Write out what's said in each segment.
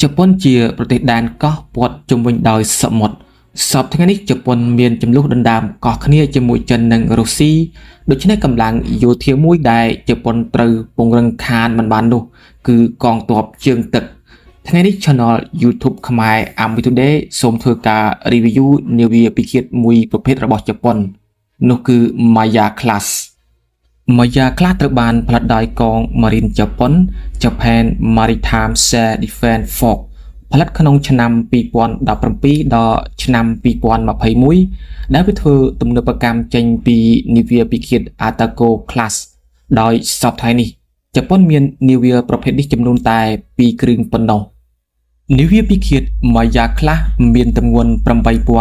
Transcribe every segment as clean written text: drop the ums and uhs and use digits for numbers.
ជប៉ុនជាប្រទេសដែនកោះព័ទ្ធជុំវិញដោយសមុទ្រសព្វថ្ងៃនេះជប៉ុនមានចំនួនដណ្ដើមកោះគ្នាជាមួយចិននិងរុស្ស៊ីដូច្នេះកម្លាំងយោធាមួយដែលជប៉ុនត្រូវពង្រឹងខានមិនបាននោះគឺកងទ័ពជើងទឹកថ្ងៃនេះ Channel YouTube ខ្មែរ Army Today សូមធ្វើការ review នាវាពិឃាតមួយប្រភេទរបស់ជប៉ុននោះគឺ Maya Class Maya Class ត្រូវបានផលិតដោយកង Marine ជប៉ុន Japan Maritime Self Defense Force ផលិតក្នុងឆ្នាំ2017ដល់ឆ្នាំ2021ដែលវាធ្វើទំនើបកម្មចេញពីនាវាពិឃាត Atago Class ដោយសព្វថ្ងៃនេះជប៉ុនមាននាវាប្រភេទនេះចំនួនតែ2គ្រឿងប៉ុណ្ណោះនាវាពិឃាត Maya Class មានទម្ងន់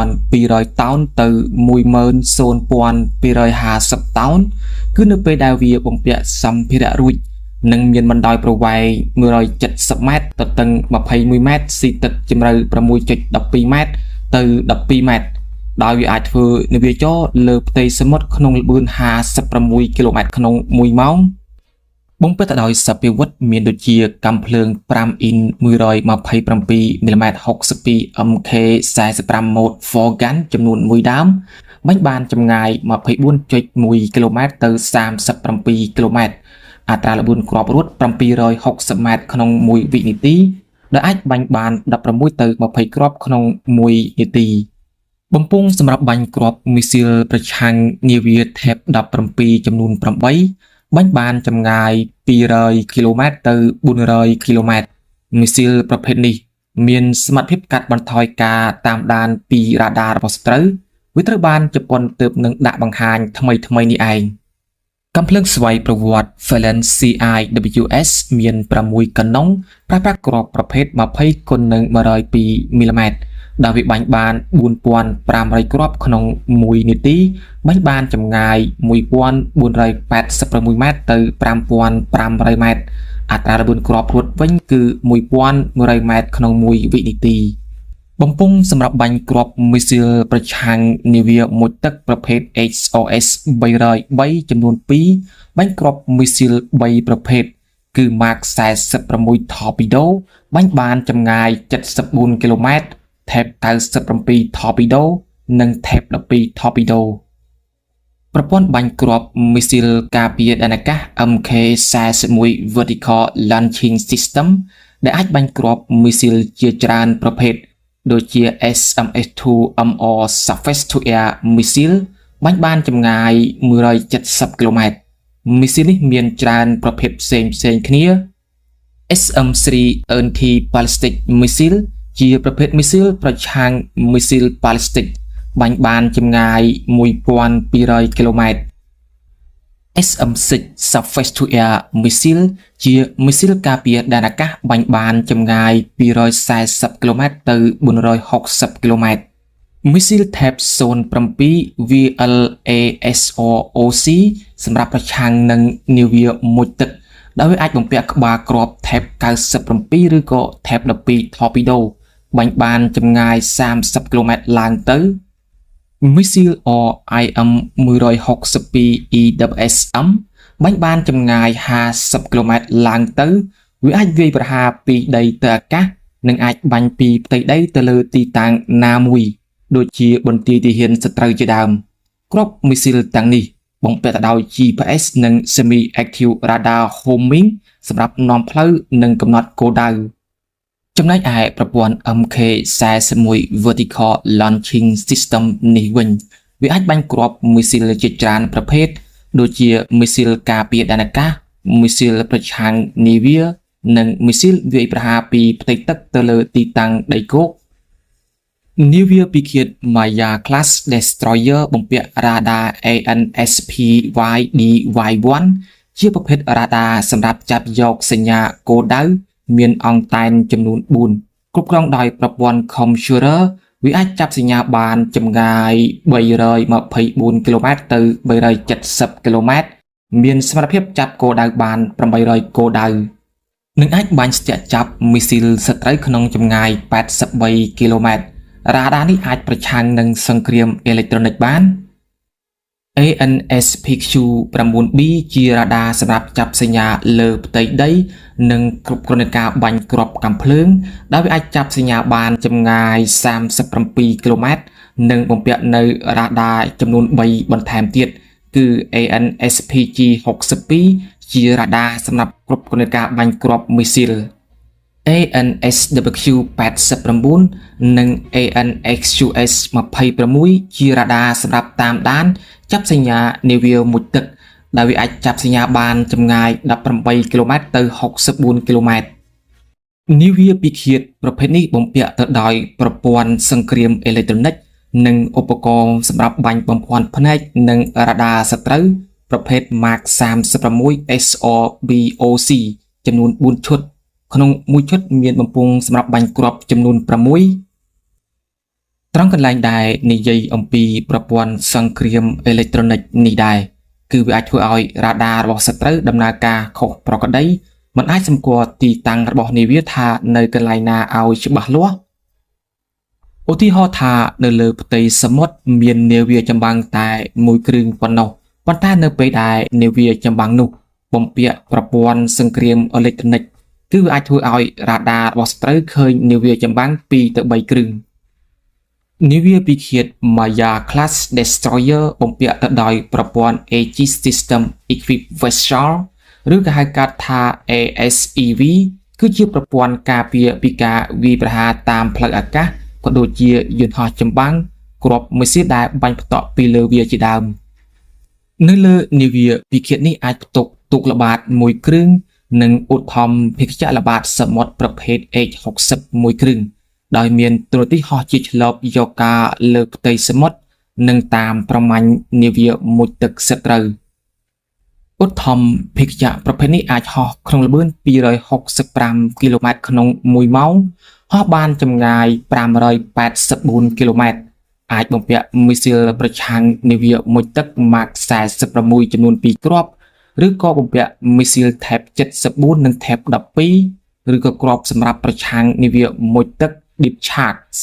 8200តោនទៅ10250តោនគឺនៅពេលដែលវាបំពាក់សម្ភារៈរួចនិងមានបណ្ដោយប្រវែង170ម៉ែត្រទទឹង21ម៉ែត្រស៊ីទឹកជម្រៅ6.12ម៉ែត្រទៅ12ម៉ែត្រដោយវាអាចធ្វើនាវាចរលើផ្ទៃសមុទ្រក្នុងល្បឿន56គីឡូម៉ែត្រក្នុង1ម៉ោងបំពេញទៅដោយសព្វាវុធមានដូចជាកាំភ្លើង5អ៊ីន127មីលីម៉ែត្រ62 MK 45 Mod 4 gun ចំនួន1ដើមបាញ់បានចម្ងាយ24.1គីឡូម៉ែត្រទៅ37គីឡូម៉ែត្រអត្រាល្បឿនគ្រាប់រត់760ម៉ែត្រក្នុង1វិនាទីដែលអាចបាញ់បាន16ទៅ20គ្រាប់ក្នុង1នាទីបំពង់សម្រាប់បាញ់គ្រាប់មីស៊ីលប្រឆាំងនាវា Type 17ចំនួន8បាញ់បានចម្ងាយ200គីឡូម៉ែត្រទៅ400គីឡូម៉ែត្រមីស៊ីលប្រភេទនេះមានសមត្ថភាពកាត់បន្ថយការតាមដានពីរ៉ាដារបស់សត្រូវវាត្រូវបានជប៉ុនទើបនឹងដាក់បង្ហាញថ្មីថ្មីនេះឯងកាំភ្លើងស្វ័យប្រវត្តិ Felon CIWS មាន6កណុងប្រើប្រាស់គ្រាប់ប្រភេទ20គុណនឹង102មីលីម៉ែត្រដែលវាបាញ់បាន4500គ្រាប់ក្នុង1នាទីបាញ់បានចម្ងាយ1486ម៉ែត្រទៅ5500ម៉ែត្រអត្រាល្បឿនគ្រាប់រត់វិញគឺ1100ម៉ែត្រក្នុង1វិនាទីបំពង់សម្រាប់បាញ់គ្រាប់មីស៊ីលប្រឆាំងនាវាមុជទឹកប្រភេទ HRS 303ចំនួន2បាញ់គ្រាប់មីស៊ីល3ប្រភេទគឺ Mark 46 Torpedo បាញ់បានចម្ងាយ74គីឡូម៉ែត្រ Type 97 Torpedo និង Type 12 Torpedo ប្រព័ន្ធបាញ់គ្រាប់មីស៊ីលការពារដែនអាកាស MK41 Vertical Launching System ដែលអាចបាញ់គ្រាប់មីស៊ីលជាច្រើនប្រភេទដូចជា SMS2 MR Surface to Air Missile បាញ់បានចម្ងាយ170គីឡូម៉ែត្រមីស៊ីលនេះមានច្រើនប្រភេទផ្សេងផ្សេងគ្នា SM3 Anti Ballistic Missile ជាប្រភេទមីស៊ីលប្រឆាំងមីស៊ីល ballistic បាញ់បានចម្ងាយ1200គីឡូម៉ែត្រ SM6 Surface to Air Missile ជាមីស៊ីលការពារដែនអាកាសបាញ់បានចម្ងាយ240គីឡូម៉ែត្រទៅ460គីឡូម៉ែត្រមីស៊ីល Type 07 VLASROC សម្រាប់ប្រឆាំងនឹងនាវាមុជទឹកដោយវាអាចបំពាក់ក្បាលគ្រាប់ Type 97ឬក៏ Type 12 Torpedo បាញ់បានចម្ងាយ30គីឡូម៉ែត្រឡើងទៅមីស៊ីល RIM 162 EWSM បាញ់បានចម្ងាយ50គីឡូម៉ែត្រឡើងទៅវាអាចវាយប្រហារពីដីទៅអាកាសនិងអាចបាញ់ពីផ្ទៃដីទៅលើទីតាំងណាមួយដូចជាបន្ទាយទាហានសត្រូវជាដើមគ្រាប់មីស៊ីលទាំងនេះបំពាក់ទៅដោយ GPS និង Semi Active Radar Homing សម្រាប់នាំផ្លូវនិងកំណត់គោលដៅចំណែកឯប្រព័ន្ធ MK41 Vertical Launching System នេះវិញវាអាចបាញ់គ្រាប់មីស៊ីលជាច្រើនប្រភេទដូចជាមីស៊ីលការពារដែនអាកាសមីស៊ីលប្រឆាំងនាវានិងមីស៊ីលវាយប្រហារពីផ្ទៃទឹកទៅលើទីតាំងដីគោកនាវាពិឃាត Maya Class Destroyer បំពាក់រ៉ាដា AN/SPY-DY1 ជាប្រភេទរ៉ាដាសម្រាប់ចាប់យកសញ្ញាគោលដៅមានអង់តែនចំនួន4គ្រប់គ្រងដោយប្រព័ន្ធ Computer វាអាចចាប់សញ្ញាបានចម្ងាយ324គីឡូម៉ែត្រទៅ370គីឡូម៉ែត្រមានសមត្ថភាពចាប់គោលដៅបាន800គោលដៅនិងអាចបាញ់ស្ទាក់ចាប់មីស៊ីលសត្រូវក្នុងចម្ងាយ83គីឡូម៉ែត្ររ៉ាដានេះអាចប្រឆាំងនឹងសង្គ្រាមអេឡិចត្រូនិកបាន ANSPQ-9B ជារ៉ាដាសម្រាប់ចាប់សញ្ញាលើផ្ទៃដី និងគ្រប់គ្រងការបាញ់គ្រាប់កាំភ្លើង ដោយវាអាចចាប់សញ្ញាបានចម្ងាយ37គីឡូម៉ែត្រនិងបំពាក់នៅរ៉ាដាចំនួន3បន្ថែមទៀតគឺ ANSPG-62 ជារ៉ាដាសម្រាប់គ្រប់គ្រងការបាញ់គ្រាប់មីស៊ីល ANSW-89 និង ANXUS-26 ជារ៉ាដាសម្រាប់តាមដាន ចាប់សញ្ញានាវាមុជទឹក ដែលវាអាចចាប់សញ្ញាបានចម្ងាយ18គីឡូម៉ែត្រទៅ64គីឡូម៉ែត្រនាវាពិឃាតប្រភេទនេះបំពាក់ទៅដោយប្រព័ន្ធសង្គ្រាមអេឡិចត្រូនិកនិងឧបករណ៍សម្រាប់បាញ់បំភាន់ភ្នែកនិងរ៉ាដាសត្រូវប្រភេទ Mark 36 SRBOC ចំនួន4ឈុតក្នុងមួយឈុតមានបំពង់សម្រាប់បាញ់គ្រាប់ចំនួន6ត្រង់កន្លែងដែលនិយាយអំពីប្រព័ន្ធសង្គ្រាមអេឡិចត្រូនិកនេះដែរគឺវាអាចធ្វើឲ្យរ៉ាដារបស់សត្រូវដំណើរការខុសប្រក្រតីមិនអាចសម្គាល់ទីតាំងរបស់នាវាថានៅកន្លែងណាឲ្យច្បាស់លាស់ឧទាហរណ៍ថានៅលើផ្ទៃសមុទ្រមាននាវាចម្បាំងតែមួយគ្រឿងប៉ុណ្ណោះប៉ុន្តែនៅពេលដែលនាវាចម្បាំងនោះបំពាក់ប្រព័ន្ធសង្គ្រាមអេឡិចត្រូនិកគឺវាអាចធ្វើឲ្យរ៉ាដារបស់សត្រូវឃើញនាវាចម្បាំង2ទៅ3គ្រឿងនាវាពិឃាត Maya Class Destroyer បំពាក់ទៅដោយប្រព័ន្ធ Aegis System Equipped Vessel ឬក៏ហៅកាត់ថា ASEV គឺជាប្រព័ន្ធការពារពីការវាយប្រហារតាមផ្លូវអាកាសក៏ដូចជាយន្តហោះចម្បាំងគ្រាប់មីស៊ីលដែលបាញ់ផ្តក់ពីលើវាជាដើមនៅលើនាវាពិឃាតនេះអាចផ្ទុកទូកល្បាតមួយគ្រឿងនិងឧទ្ធម្ភាគចក្រល្បាតសមុទ្រប្រភេទ H60 មួយគ្រឿងដោយមានតួនាទីហោះជាឆ្លបយកការលើផ្ទៃសមុទ្រនិងតាមប្រមាញ់នាវាមុជទឹកសត្រូវឧទ្ធម្ភាគចក្រប្រភេទនេះអាចហោះក្នុងល្បឿន265គីឡូម៉ែត្រក្នុង1ម៉ោងហោះបានចម្ងាយ584គីឡូម៉ែត្រអាចបំពាក់មីស៊ីលប្រឆាំងនាវាមុជទឹក Mark 46ចំនួន2គ្រាប់ឬក៏បំពាក់មីស៊ីល Type 74និង Type 12ឬក៏គ្រាប់សម្រាប់ប្រឆាំងនាវាមុជទឹក Depth Charge។